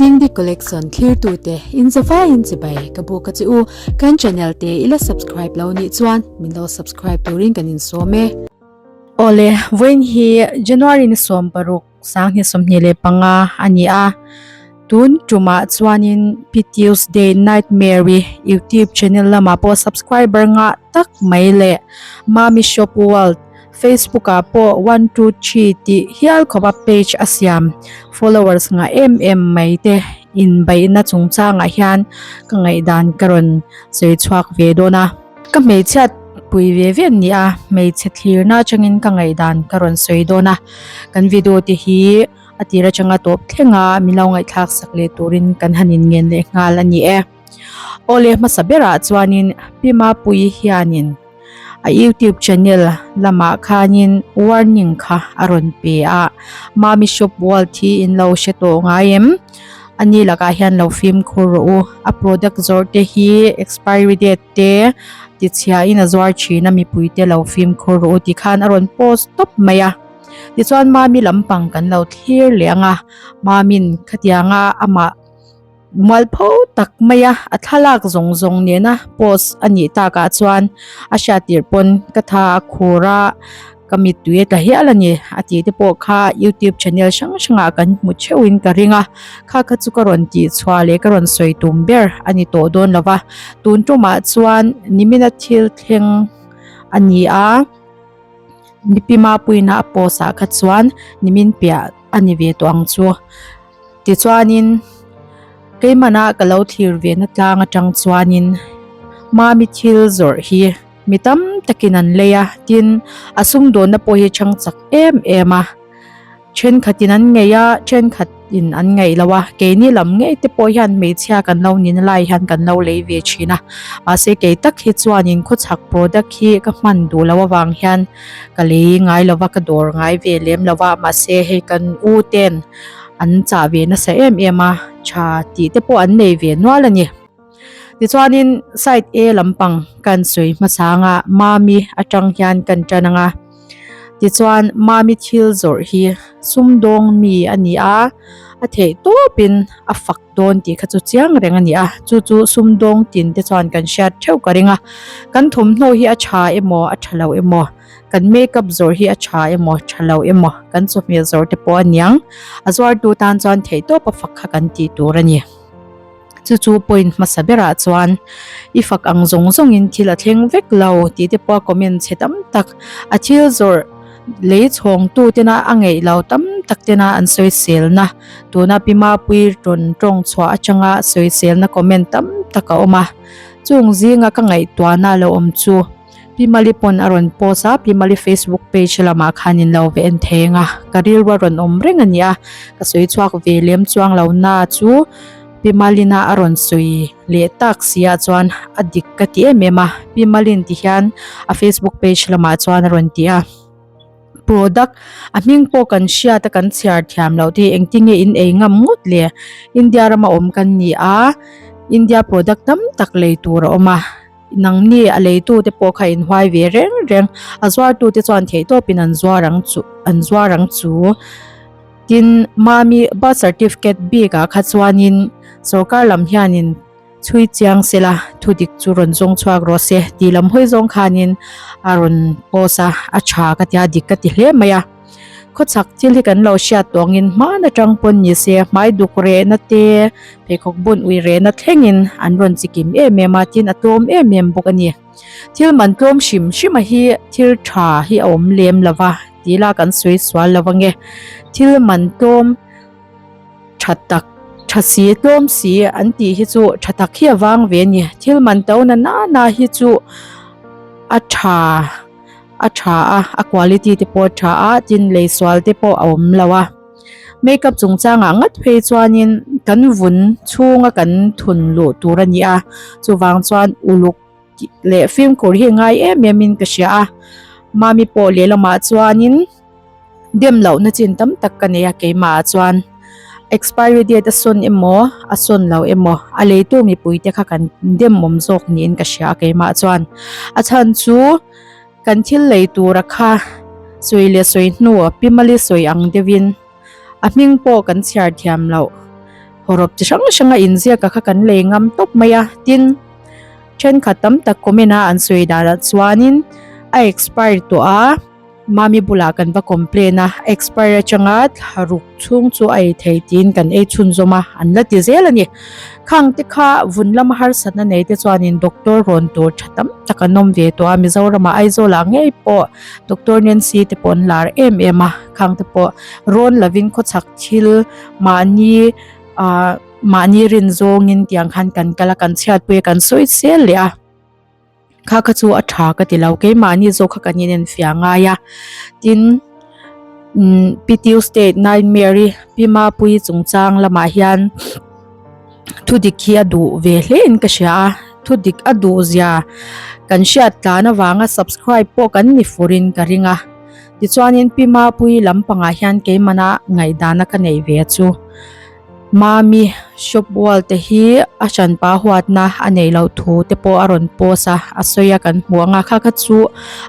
Dingdi Collection thlirtute in zavaiin chibai ka buk a che u. Kan channel te i la subscribe lo nih chuan min lo subscribe turin kan insawm e. Awle, vawiin hi January ni 16, 2025 a ni a. Tun tumah chuanin Pi Tuesday Nightmare-i YouTube channel lamah pawh subscriber ngah tak mai leh Mami Shop World Facebook-ah pawh 123 tih hial khawpa page a siam followers ngah em em mai te inbeihna chungchangah hian ka ngaihdan ka rawn sawi chhuak ve dawn a. Ka hmeichhiat pui ve ve an ni a, hmeichhe thlirna atangin ka ngaihdan ka rawn sawi dawn a. Kan video te hi a tir atanga tawp thleng a, min lo ngaihthlak sak leh turin kan han inngen leh nghal a ni e. Awle hmasa berah chuanin Pi Mapuii hianin a youtube channel lamah khanin warning kha a rawn pe a, Mami Shop World hi in lo hre tawh ngai em? Ani lakah hian lo fimkhur rawh u, a product zawrh te hi expiry date te tichhiain a zuar thin a mipui te lo fimkhur rawh u ti khan a rawn post tawp mai a. Tichuan Mami lampang kan lo thlir leh ang a, Mamin khatianga amah Mualpho tak maia a thlalak zawng zawng nena post a nih takah chuan a hriattirh pawn ka tha a khur a, ka mittui a tla hial a ni a tih te pawh kha youtube channel hrang hrangah kan hmu theuhin ka ring a, kha kha chu ka rawn tihchhuah leh ka rawn sawi tum ber a ni tawh dawn lo va, tun tumah chuan nimina thil thleng a ni a, mipi mapuina a post ah kha chuan nimin piah a ni ve tawh ang chu. Tichuanin keimahna ka lo thlir ve na tlang atang chuanin Mami thil zawrh hi mi tam takin an lei a, tin a sumdawnna pawh hi chhang chak em em a, thenkhatin an ngei a, thenkhatin an ngaih lo a, keini lam ngei te pawh hian hmeichhia kan lo nihna lai hian kan lo lei ve thin a, mahse kei tak hi chuanin khawchhak product hi ka hman duh loh avang hian ka lei ngai lo va, ka dawr ngai ve lem lo va, mahse hei kan u ten an chah ve nasa em em a, tha tih te pawh an nei ve nual a ni. Tichuanin side A lampang kan sawi hmasa anga Mami atang hian kan tan anga, tichuan Mami thil zawrh hi sumdawng mi a ni a, a theih tawpin a fak dawn tih kha chu chiang reng a ni a, chu chu sumdawng tin te chuan kan hriat theuh ka ring a, kan thawmhnaw hi a tha emaw a tha lo emaw. Kan makeup zawrh hi a tha emaw, tha lo emaw, kan chawhmeh zawrh te pawh a niang. A zuartu tan chuan theihtawp a fak kha kan tih tur a ni. Chu chu point hmasa berah chuan i fak ang zawng zawngin thil a thleng vek lo tih te pawh a comment chhe tam tak. A thil zawrh lei chhawngtu tena a ngeih lo tam tak tena an sawiselna tuna Pi Mapuii rawn tawng chhuah atanga sawiselna comment tam tak a awm a. Chung zinga ka ngaihtuahna lo awm chu. Pi Mali pawn a rawn post a, Pi Mali Facebook page lamah khan in lo ve en thei ang a, ka rilru a rawn awm reng a ni a, ka sawi chhuak ve lem chuang lo na chu Pi Malina a rawn sawi leh tak si ah chuan a dik ka ti em em a, Pi Malin ti hian a Facebook page lamah chuan a rawn ti a. Product a hming pawh kan hriat a kan chhiar thiam loh te hi engtinge in ei ngam ngawt le? India rama awm kan ni a, India product tam tak lei tur a awm a. Nangni a leitu te pawh kha in huai ve reng reng, a zuartu te chuan theihtawpin an zuar ang chu an zuar ang chu. Tin, Mami birth certificate bik ah kha chuanin sorkar lam hianin chhui chiang sela thudik chu rawn zawng chhuak rawh se tih lam hawi zawng khanin a rawn post a, a tha ka tia dik ka ti hle mai a. Khawchhak thil hi kan lo hriat tawh angin hman atang pawn ni se hmai duk rehna te pheikhawk bun ui rehna thlengin an rawn chikim em em a tin a tlawm em em bawk a ni. Thil man tlawm hrim hrim a hi thil tha hi a awm lem lo va tih la kan sawi sual lo ange. Thil man tlawm tha tak tha si tlawm si an tih hi chu tha tak hi a vang ve a ni. Thil man to na na hi chu a tha. A tha a, a quality te pawh a tha a, tin lei sual te pawh a awm lo a. Makeup chungchangah ngat phei chuanin kan vun chhunga kan thun luh tur a ni a, chuvang chuan uluk leh fimkhur hi ngai em em in ka hria a. Mami pawh lehlamah chuanin dem lohna chin tam tak ka nei a keimah ah chuan expiry date a sawn emaw a sawn lo emaw a leitu mipui te kha kan dem awm zawk niin ka hria a keimah chuan a chhan chu kan thil lei tura kha sawi leh sawi hnu pi mali sawi ang deuhin a hming pawh kan chhiar thiam loh. Hawrawp chi hrang hranga inziak a kha kan lei ngam tawp mai a, tin thenkhat tam tak comment a an sawi danah chuanin a expire tawh a. Mami bulah kan va complain a, expire atanga thla ruk chhung chu a ei thei tiin kan ei chhunzawm a, an la ti zel a ni. Khang te kha vun lama harsatna nei te chuanin doctor rawn tur tha tam tak an awm ve tawh a, Mizoramah Aizawlah ngei pawh Doctor Nancy te pawh an lar em em a, khang te pawh rawn lovin khawchhak thil mahni ah mahni rin zawngin tiang khan kan kal a, kan chhiatpui a, kan sawi sel leh a. Kha kha chu a tha ka ti lo keimahni zawk kha kan inenfiah ngai a tin umm pi Tuesday nightmare-i pi Mapuii chungchang lamah hian thu dik hi a duh ve hle in ka hria a thu dik a duh zia kan hriat tlan avanga subscribe pawh kan ni fur in ka ring a tichuanin pi Mapuii lampangah hian keimahna ngaihdana ka neih ve chu. Mami shop wall te hi a hranpa huatna a neih loh thu te pawh a rawn post a a sawi a kan hmuh ang a kha kha chu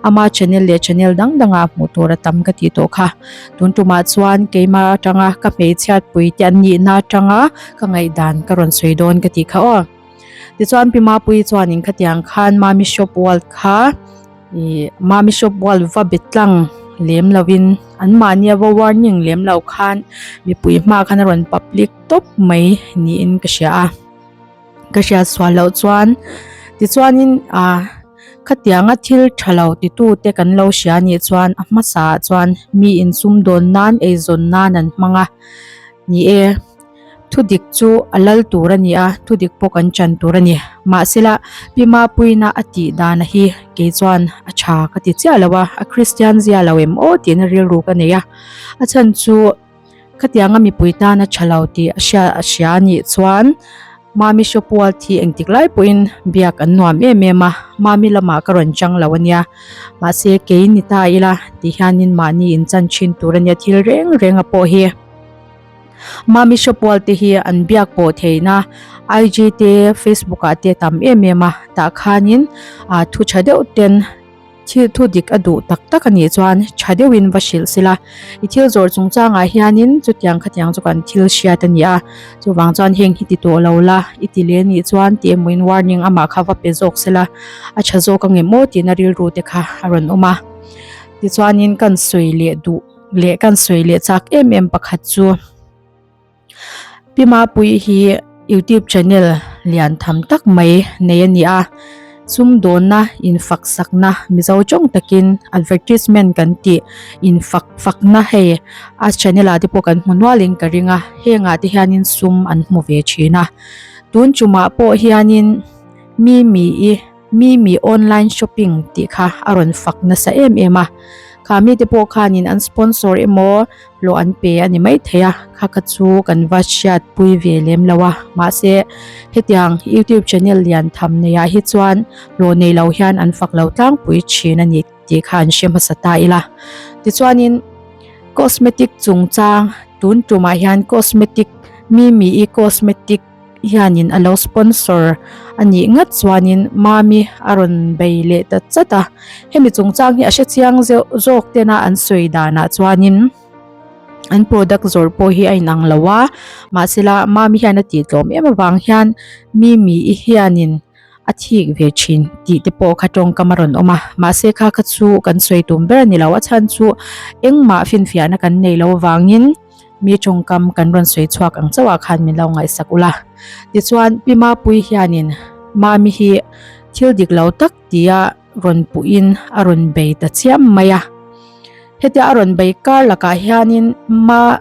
ama channel leh channel dang dang ah hmuh tur a tam ka tih tawh kha tun tumah chuan keimah atanga ka hmeichhiat pui te an nihna atanga ka ngaihdan ka rawn sawi dawn ka tih kha aw. Tichuan Pi Mapuii chuanin khatiang khan Mami shop wall kha ih Mami shop wall va be tlang lem lovin an mahnia va warning lem lo khan mipui hma khan a rawn public tawp mai niin ka hria a ka hriat sual loh chuan tichuanin ah khatianga thil tha lo titu te kan lo hria anih chuan a hmasa ah chuan mi insumdawn nan eizawn nan an hmang a ni e. Thu dik chu a lal tur a ni a, thu dik pawh kan chan tur a ni. Mahsela, Pi Mapuina a tih dana hi kei chuan a tha ka ti chiah lo a, a Kristian zia lo em aw tihna rilru ka nei a. A chhan chu khatianga mipui tana tha lo tih a hria a hria a nih chuan Mami Shop World hi engtik lai pawhin biak an nuam em em a, Mami lamah ka rawn chang lo a nia. Mahse, kei ni ta ila ti hianin mahni inchan thin tur a nia thil reng renga pawh hi. Mami shop wall te hi an biak pawh theihna IG te Facebook ah te a tam em em a tah khanin ah thu tha deuh ten thil thu dik a duh tak tak a nih chuan tha deuhin va hrilh sela i thil zawrh chungchangah hianin chutiang khatiang chu kan thil hriat a ni a chuvang chuan heng hi ti tawh lo la i ti leh anih chuan tih emawin warning amah kha va pe zawk sela a tha zawk ang em aw tihna rilru te kha a rawn awm a tichuanin kan sawi leh duh. leh kan sawi leh chak em em pakhat chu Pi Mapuii hi youtube channel lian tham tak mai nei a ni a sumdawnna infak sakna mizo tawng takin advertisement kan tih infak fakna hei a channel ah te pawh kan hmu nualin ka ring a hengah te hianin sum an hmu ve thin a tun tumah pawh hianin Mimi-i Mimi online shopping tih kha a rawn fak nasa em em a, kha mite pawh khanin an sponsor emaw hlawh an pe a ni maithei a, kha kha chu kan va hriatpui ve lem lo a, mahse hetiang youtube channel lian tham neiah hi chuan hlawh nei lo hian an fak lo tlangpui thin a ni tih kha an hre hmasa ta ila. Tichuanin cosmetic chungchang tun tumah hian cosmetic Mimi-i cosmetic hianin a lo sponsor a nih ngat chuanin Mami a rawn bei leh ta chat a, hemi chungchang hi a hre chiang zeuh zawk tena an sawi danah chuanin an product zawrh pawh hi a inang lo a, mahsela Mami hian a tih tlawm em avang hian Mimi i hianin a thik ve thin tih te pawh kha tawngkam a rawn awm a, mahse kha kha chu kan sawi tum ber a ni lo, a chhan chu engmah finfiahna kan nei lo avangin. Mi tawngkam kan rawn sawi chhuak ang chauh ah khan min lo ngaihsak ula. Tichuan Pi Mapuii hianin Mami hi thil dik lo tak tia rawn puhin a rawn bei ta chiam mai a. Hetia a rawn bei kar lakah hianin Ma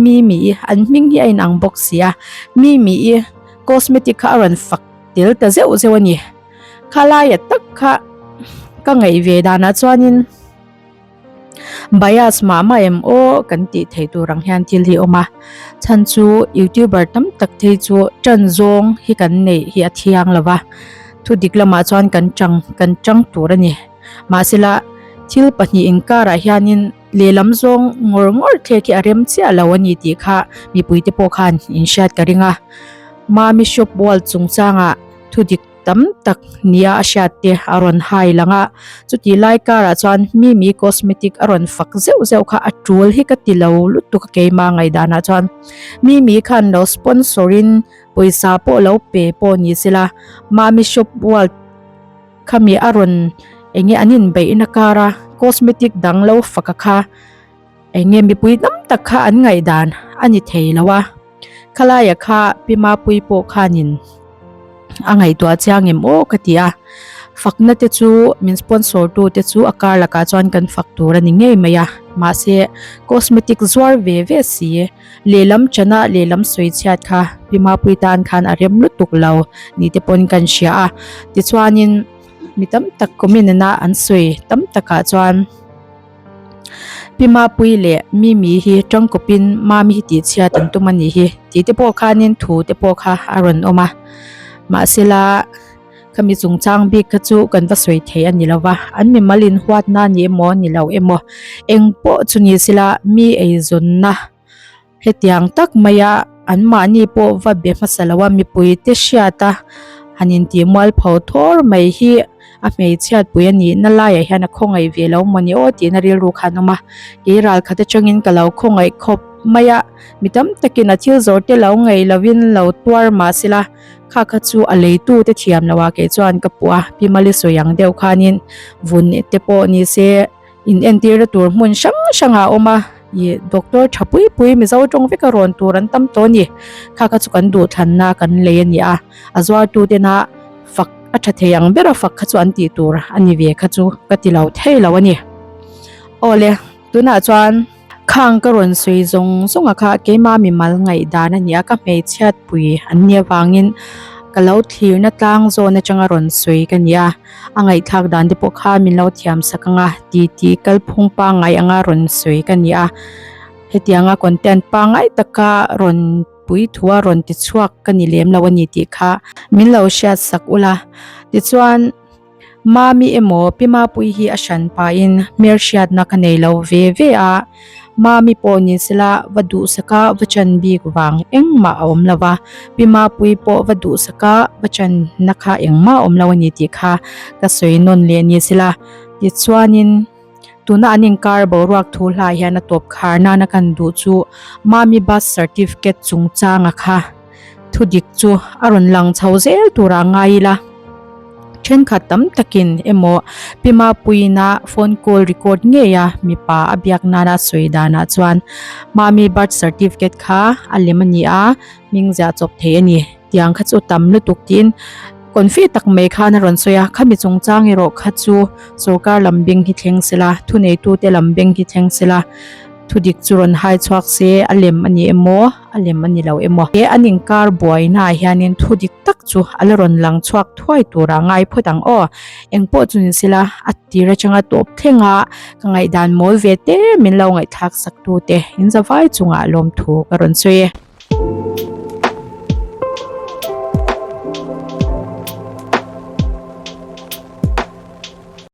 Mimi-i an hming hi a inang bawk si a, Mimi-i cosmetic kha a rawn fak tel ta zeuh zeuh a ni. Khalaia tak kha ka ngaih ve danah chuanin. Bias mah mah em aw kan tih theih tur ang hian thil hi a awm a chhan chu youtuber tam tak phei chu tan zawng hi kan neih hi a thiang lo va thu dik lamah chuan kan tang kan tang tur a ni mahsela thil pahnih inkarah hianin lehlam zawng ngawr ngawr thlek hi a rem chiah lo a ni tih kha mipui te pawh khan in hriat ka ring a mami shop wall chungchangah thu dik. tam tak nia a hriat te a rawn hai lang a, chutih lai karah chuan Mimi cosmetic a rawn fak zeuh zeuh kha a tul hi ka ti lo lutuk a keimah ngaihdanah chuan Mimi khan lo sponsor in pawisa pawh lo pe pawh ni sela Mami shop world khami a rawn eng nge an inbeihna kara cosmetic dang lo fak a kha. Eng nge mipui tam tak kha an ngaihdan a ni thei lo a, khalaia kha Pi Mapui pawh khanin a ngaihtuah chiang em aw ka ti a, fakna te chu min sponsor tu te chu a kar lakah chuan kan fak tur a ni ngei mai a, mahse cosmetic zuar ve ve si lehlam chana lehlam sawi chhiat kha Pi Mapui tan khan a rem lutuk lo ni te pawn kan hria a, tichuanin mi tam tak comment nana an sawi tam takah chuan. Pi Mapui leh Mimi hi tangkawpin Mami hi tihchhiat an tum a nih hi tih te pawh khanin thu te pawh kha a rawn awm a. Mahsela khami chungchang bik kha chu kan va sawi thei a ni lo va, an mimal inhuatna ni emaw ni lo emaw eng pawh chu ni sela mi eizawnna Hetiang tak maia anmahni pawh va be hmasa lo a mipui te hriat a han intih mualpho thawr mai hi a hmeichhiat pui a nihna laiah hian a khawngaih ve lo maw ni aw tihna rilru khan awm a, kei ral khat atangin ka lo khawngaih khawp mai a, mi tam takin a thil zawr te lo ngaih lovin lo tuar mah sela kha kha chu a leitu te thiam loh ah kei chuan ka puh a, Pi Mali sawi ang deuh khanin vun te pawh ni se. In entirna tur hmun hrang hrang ah a awm a ih doctor tha pui pui mizo tawng vek a rawn tur an tam tawh a ni kha kha chu kan duhthlanna kan lei a ni a a zuar tu tena fak a tha thei ang ber a fak kha chu an tih tur a ni ve kha chu ka ti lo thei lo a ni awle tunah chuan. Khang ka rawn sawi zawng zawng a kha keimah mimal ngaihdan a ni a, ka hmeichhiat pui an nih avangin ka lo thlirna tlang zawn atanga rawn sawi ka ni a, a ngaihthlak dan te pawh kha min lo thiam sak ang a titi kalphung pangngai anga rawn sawi ka ni a, hetianga content pangngai taka rawn pui thu a rawn ti chhuak ka ni lem lo a ni tih kha min lo hriat sak ula tichuan. Mami emaw Pi Mapui hi a hran pahin hmelhriatna ka nei lo ve ve a, Mami pawh ni sela va duhsaka va chan bik vang engmah a awm lo va, Pi Mapui pawh va duhsaka va channa kha engmah a awm lo a ni tih kha ka sawi nawn leh ni sela. Tichuanin tuna an inkar boruak thu hlai hian a tawp khar nana kan duh chu Mami birth certificate chungchanga kha Thu dik chu a rawn lang chho zel turah ngai ila. Thenkhat tam takin emaw Pi Mapuiina phone call record ngei a mipa a biak nana sawi danah chuan Mami birth certificate kha a lem a ni a, hming ziah chawp thei a ni. Tiang kha chu tam lutuk tiin confi tak mai khan a rawn sawi a, khami chungchang erawh kha chu sorkar lam beng hi thleng sela, thuneitute lam beng hi thleng sela, thu dik chu rawn hai chhuak se a lem a ni emaw a lem a ni lo emaw he an inkar buaina ah hianin thu dik tak chu a la rawn lang chhuak thuai turah ngai phawt ang aw engpawh chu ni sela a tir atanga tawp thleng a ka ngaihdan mawl ve te min lo ngaihthlak sak tu te in zavai chungah lawmthu ka rawn sawi e.